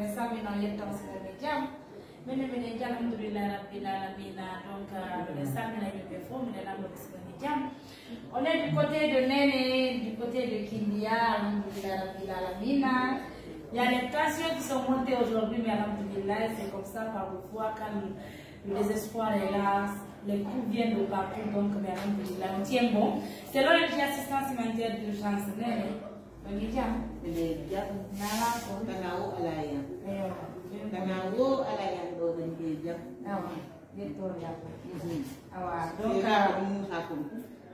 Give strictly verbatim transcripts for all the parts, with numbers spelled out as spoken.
Salmina, yettan si woni jam. Minen, minen jam, alhamdulillahi rabbil alamina. Donc, euh, miɗen salmina yimɓe fof, miɗen lamndo si woni jam. On est du côté de Néné, du côté de Kindia, alhamdulillahi rabbil alamina. Il y a les tensions qui sont montées aujourd'hui, mais alhamdulillah, c'est comme ça, parfois, quand le désespoir est là, les coups viennent de partout, donc, mais alhamdulillah, on tient bon. C'est l'O N G Assistance Humanitaire d'Urgence, Néné. On est bien. Minen jam. Nala ko. Kana o ala yan. Eyo. Kana o ala yan ɗo, minen jam. Awa, yettoore Alla. Mhm. Awa, donc, Seeɗa ko Muusa kon.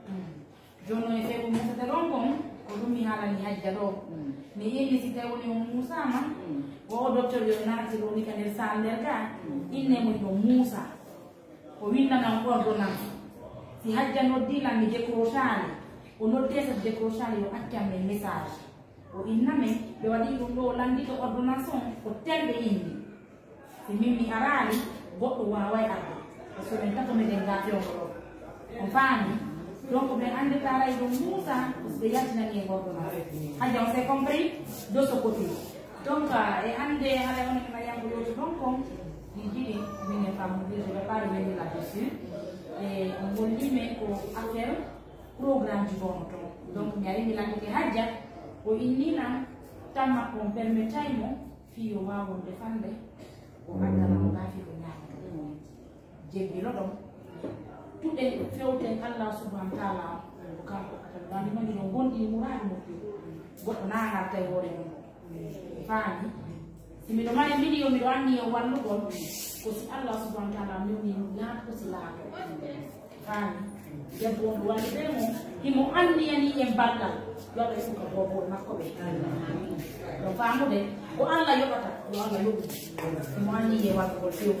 Mm. Jooni non e fii ko muusata ɗon kon, ko ɗum mi haalani Hajja ɗo. Mm. Mi inni si tawi woni o muusaama, Mm. o docteur yo naati ɗo ni ka nder saal nder ka, Mm. inne mo yo Muusa. O winndana on ordonnance. Si Hajja noddii lan mi décrochaali, o noddee so décrochaali yo accan men message. O inna men, ɓe waɗi ɗum ɗo, o lanndito ordonnance on, ko tel ɓe inni. Si min mi araali, goɗɗo waaway arde. Parce que men tato meɗen gaa fewndo ɗo. On faami? Donc men anndata aray ɗum Muusa, parce que ɓe yaltinani en ordonnance. Hajja, on s'est compris? De ce côté. Donc, euh, e hannde, haray onon e Mariama ko yewti ɗon kon, ɗi jiɗi, min e faamude, je vais pas revenir là-dessus. E on holli men ko affaire programme ji gono ton. Donc, mi ari mi lanndike Hajja, o inni lan, tan makko on permettay mo, fii yo waaw wonde fannde, o addana mo gaa fii ko ñaamata. Jebbilo ɗon. Tuɗe fewten Allah subhanahu wa ta'ala, ko kanko kadi woni no gondi muraadu mo fii. Goɗɗo naangal tawi hoore mum. Faami? Si miɗo mari miliyon, miɗo anni e wallugol, ko si Allah subhanahu wa ta'ala mewni mi laato, ko si laato. Faami? Debbo on wallude mo, himo anniyani en ballal, yo Allah yoɓu ka booboo makko ɓe. Ɗo faamude, ko Allah yoɓata, yo Allah yoɓu. Himo anniyi e waɗugol few.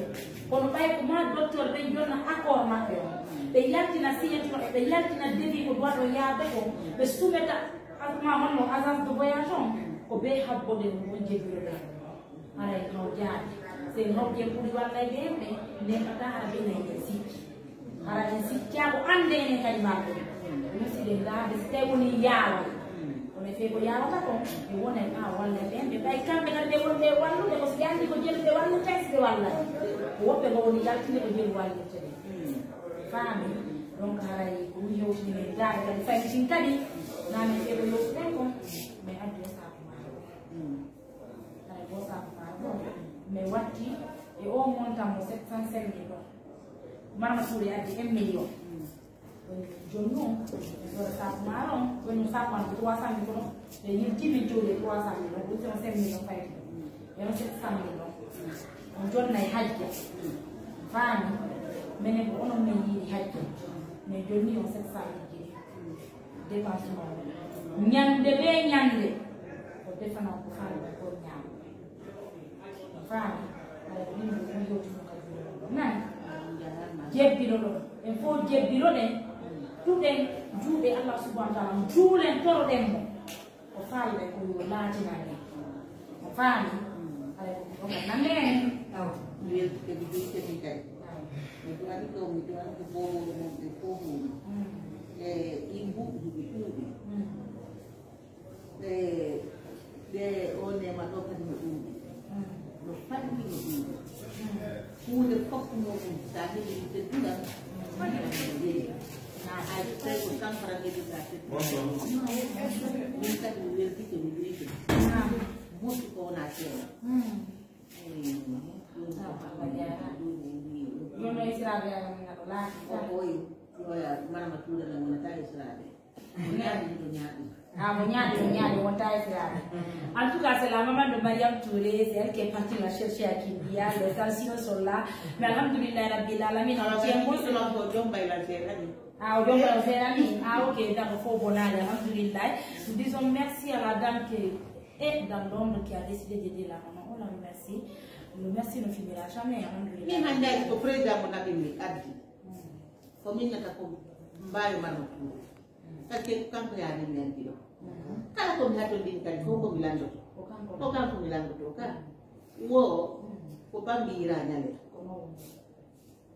Kono ɓay ko ma docteur ɓen jonna accord maɓɓe on, ɓe yaltina signature maɓɓe, ɓe yaltina devis ko duwaɗo yaade ko, ɓe soumeta, ma honno agence de voyage on, ko ɓe habbode on, on jebbiroɗen. Haray no jaabi. Si en hokki en ɓuri wallayde en ɓe, nefataa hara ɓe nayi en sikki. Hara en sikkaa ko annde enen kadi marɓe. Ɗum si ɓe ngaade si tawi woni yaawal. Kono e fee ko yaawata kon, ɓe wona e ɓaawo wallayde en ɓe. Ɓay kamɓe kadi ɓe wonɓe e wallude ko si ɓe anndi ko jelu ɓe wallirta e si ɓe wallay. Ko woɓɓe ngo woni yaltinde ko jelu wallirte ɓe. Faami? Donc haray ko ɗum hewtini men daade kadi fayitin kadi. Naa men fee ko yewtuɗen kon, mais addu e saabu maa. Haray goo saaku maa ɗoo, mi watti e oo montant mo sept cent cinq mille ɗoo. Marama Touré addi un million. Jooni non, mi soda saaku maa ɗoo, jooni non saaku maa ko trois cent mille kono, ɓe yilti min cowle trois cent mille ɗoo, ɓuri kono cinq mille ɗoo fayti. Ɓe on sept cent mille ɗoo. On jonnay hajja. Faami, menen ko onon men yiɗi hajja. Mais jooni non sept cent mille jiɗi. Dépense mawɗo. Ñande bee ñande, o defana ko haalde ko ñaama. Faami? Haray ko ɗum ɗum yewtino ka juuɗe mon. Nani? Jebbilo ɗon. En fof jebbiloɗen. Tuɗen juuɗe Allah subhanahu wa ta'ala. Juulen toroɗen mo. Ko faalɗen ko yo laatinan en. O faami? Haray ko ɗum ɗon ko nande en. Aw. Mi welti kadi, mi welti kadi. Aw. Mi du'ani ɗo, mi du'ani ko boowooɓe mon ɓe fof woni. Mm. E ɗin buuɗi ɗi ɓe ɗuuɗi. Mm. Ɓe, ɓe o neema ɗo kadi no ɗuuɗi. Mm. No fanɗi no ɗuuɗi. Mm. Huunde fof no ɗum, sa heɓi teddungal, foti ko ɗum yeeyi. Na hay so tawi ko kanko tan heɓirɗa teddungal. Min kadi mi weltike, mi weltike. Naam. Moƴƴi ko wona seeɗa. Mm. Eyi, ɗum ko ɗum, ɗum, ɗum, ɗum. Ɗum no Israel ɓe, no ɗo laati. O, oy, yo ya, Marama Tuuda na wonata Israel. Mo ñaaɗi, miɗo ñaaɗi. Ah, mo ñaaɗi, mo ñaaɗi, wonta e firaaɓe. En tout cas, c'est la maman de Mariam Touré, c'est elle qui est partie la chercher à Kindia. Les tensions sont là. Mais alhamdulillah, Rabbil Alamin, on tient bon. Ah, o jomba o seerani. Ah, ok, d'accord, faut bon aller, alhamdulillah. Nous disons merci à la dame qui est dans l'ombre, qui a décidé d'aider la maman. On la remercie. Nous remercie, no finira jamais, alhamdulillah. Min hannde ko président mo naɓi mi addi. Mm. Ko min nata ko mbaawi Marama Touré. Parce que ko kanko yaani mi addi ɗo. Kala ko mi hatonɗini kadi fof ko mi lanndoto. Ko kanko. Ko kanko mi lanndoto ka. Wo ko bambi yira ñale. Ko noon.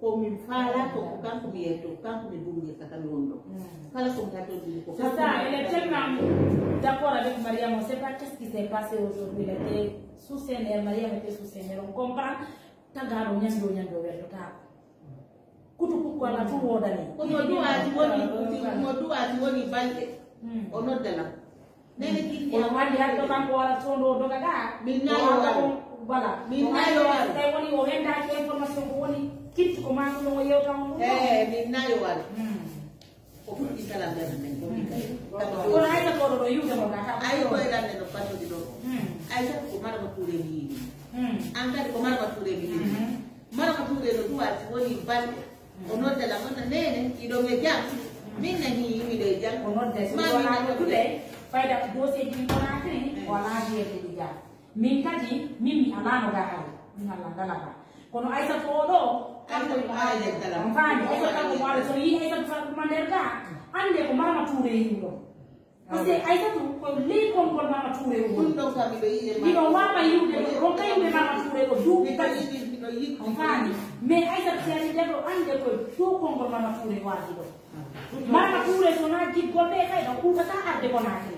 Ko min faalaa ko, ko kanko mi yetto, ko kanko mi bunge ka kami wonɗo. Kala ko mi hatondiri ko c'est ça, elle est tellement d'accord avec Mariam. On sait pas qu'est-ce qui s'est passé aujourd'hui. Elle était sous ses nerfs, Mariam était sous ses nerfs. On comprend. Tagaaɗo ñande o ñande o weltotaako. Kutu kukko ala tun woodani. Kono du'aaji woni, kono du'aaji woni balɗe. O nodda lan. Nene kinni. Kono wandi hannde kanko wala sondo o doga ga. Min nayo wala. Wala. Min nayo wala. Tawi woni o hendaaki information ko woni kittu ko maa ko no o yewta on ɗum. Eh, min nayo wala. Ko fuɗɗi kala nder men ko min kadi. Kono Aysata koɗo ɗo yiwde mo ka. Ay ko e lan no patodi ɗo. Aysata ko marama tuure mi yiɗi. An kadi ko marama tuure mi yiɗi. Marama tuure no du'aaji woni balɗe. O nodda lan on nene iɗo me jam. Min na ni mi ɗo e jam. O nodda si wona noddude fayda ko dossier ji ɗin Conakry wala jeeɗiɗi ga. Min kadi min mi alano ga hay. Min Allah ngala ga. Kono Aysata o ɗo kanko ko ala. On faami Aysata kanko ko ala so yi Aysata fa ɗuma nder ga. Ande ko marama tuure yiɗi ɗo. Parce que Aysatu ko ley konngol Mama Tuure o woni. Ɗum ɗon kam miɗo yi'e ma. Miɗo waawa yi'ude, ronka yi'ude Mama Tuure ko duuɓi tati. Miɗo yiɗi, miɗo yiɗi. On faami? Mais Aysatu si ari nder ɗo annde ko dow konngol Mama Tuure o ardi ɗo. Mama Tuure so naa giggol ɓe kay ɗo kuukataa arde Conakry.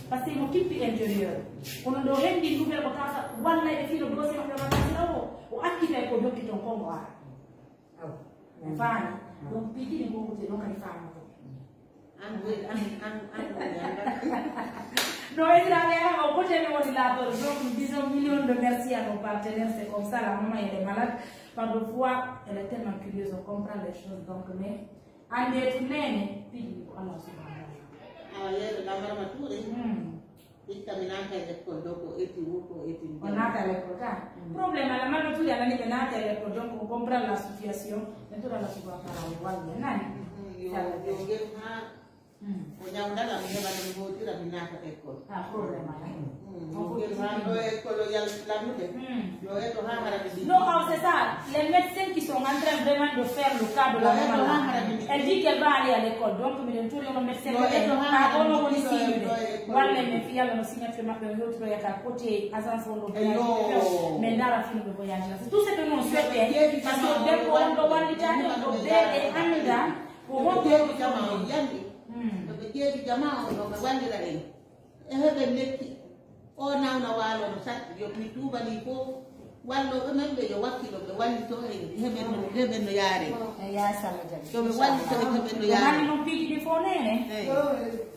Parce que mo kippi intérieur. Kono ndo henndi nouvelle ko tawata walla e fii no dossier maɓɓe waɗa sira o, o accitay ko jokki ton kongo ara. Awa. On faami? Donc, piiji ɗi ngowrete ɗon kadi faamato. An, an, an, an, an. No, esiraɓe, ha, o kote mi woni laatoro. Donc, nous disons millions de merci à nos partenaires. C'est comme ça, la maman, elle est malade. Parfois, elle est tellement curieuse, on comprend les choses. Donc, mais, annde tun nene, piiji ɗi ko Allah subhanahu wa ta'ala. Awa, yeeso Lamarama Touré. Hmm. Hikka mi naata e lekkol ɗo ko eti wuro ko eti. O naata lekkol ka. Problème ala, Mama Tuure anani ɓe naata e lekkol, donc on comprend la situation. Ɓe tura la suba para o walli nani. Yo, yo ngel ha o ñawndala mi heɓa no mi hootira mi naata lekkol. Ah, problème ala. Yo ngel ha ɗo e lekkol o yal lannude. Yo eto ha hara ɓe ɗi. Non, oh, c'est ça. Les médecins qui sont en train vraiment de faire le cas de la maman là. Elle dit qu'elle va aller à l'école. Donc, miɗen turi on médecin ɓe, ha kono woni siñude. Walla men fi Yalla no signature maɓɓe o hewtitoya ka côté agence on ɗo voyage ɓe, mais ndaara fino ɓe voyage la. C'est tout ce que nous souhaitons, parce que debbo on ɗo wallitaade on ɗo beeɗe annda ko wonko jeeɗi jama on yandi. Ɓe jeeɗi jama on ɗo ɓe wallira en. E heɓen lekki. O nawna waalo no satti, yo mi tuubanii fof. Wallooɓe men ɓe yo wakkilo, ɓe wallito en, heɓen no, heɓen no yaare. Eh, yaa Samba Jabi. Yo ɓe wallito en, heɓen no yaare. Yo mani non piiji ɗi fof nene. Eh.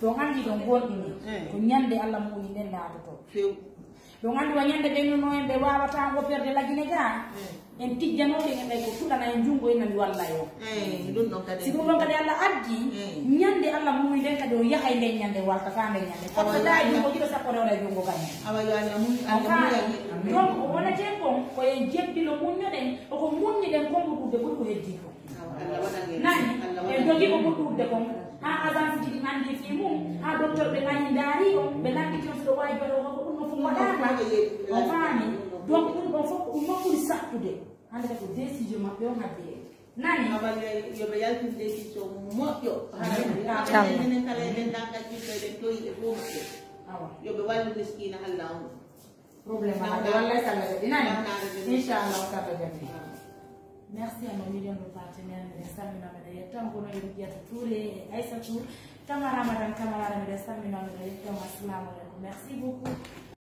Ɗon anndi ɗon gonɗini. Eh. Ko ñande Allah muuni nden naatoto. Few. Ɗon anndi wa ñande ɓe nuno en ɓe waawataa ngo perde lagine gaa. Eh. En tijjanooɓe en ɓay ko tuɗana en junngo en nami walla yo. Eh, ɗum ɗon kadi. Si ɗum ɗon kadi Allah addi, eh, ñande Allah muuni nden kadi o yahay nden ñande wartata nden ñande. Awa, sappo yo daa Allah. Junngo ɗiɗo, sappo rewra junngo gaño. Awa, yo Allah muñi, Allah muñi. Donc, o wonete kon, ko en jebbilo muññoɗen, o ko muññiɗen kon ɓurɗude ɓuri ko heddii kon. Awa, Allah waɗan en. Nani? Allah waɗan en. En dogi ko ɓurɗude kon. Haa agence ji ɗi anndi fii mum, haa docteur ɓe ngañi ndaari on, ɓe lannditi on si ɗo waawi baɗo ko ɗum ɗo fof waɗaaka. On faami? Donc, ɗum ɗon fof ko ɗum ɗon ɓuri saɗtude. Hannde kadi ko décision maɓɓe on haddee. Nani? Awa, yo ɓe yaltin décision moƴƴo. Hara minen kala e denndaangal ɓiɓɓe eɗen toyi e fof maɓɓe. Awa. Yo ɓe wallu miskiina Allah on. Problème ala. Wallay Samba Jabi nani. Inchallah Samba Jabi. Merci à nos millions de partenaires. Miɗen salmina, miɗen yetta on, kono en mbiyata Touré e Aissatou Camara, Madame Camara, miɗen salmina, miɗen yetta on. Assalamu alaikum. Merci beaucoup.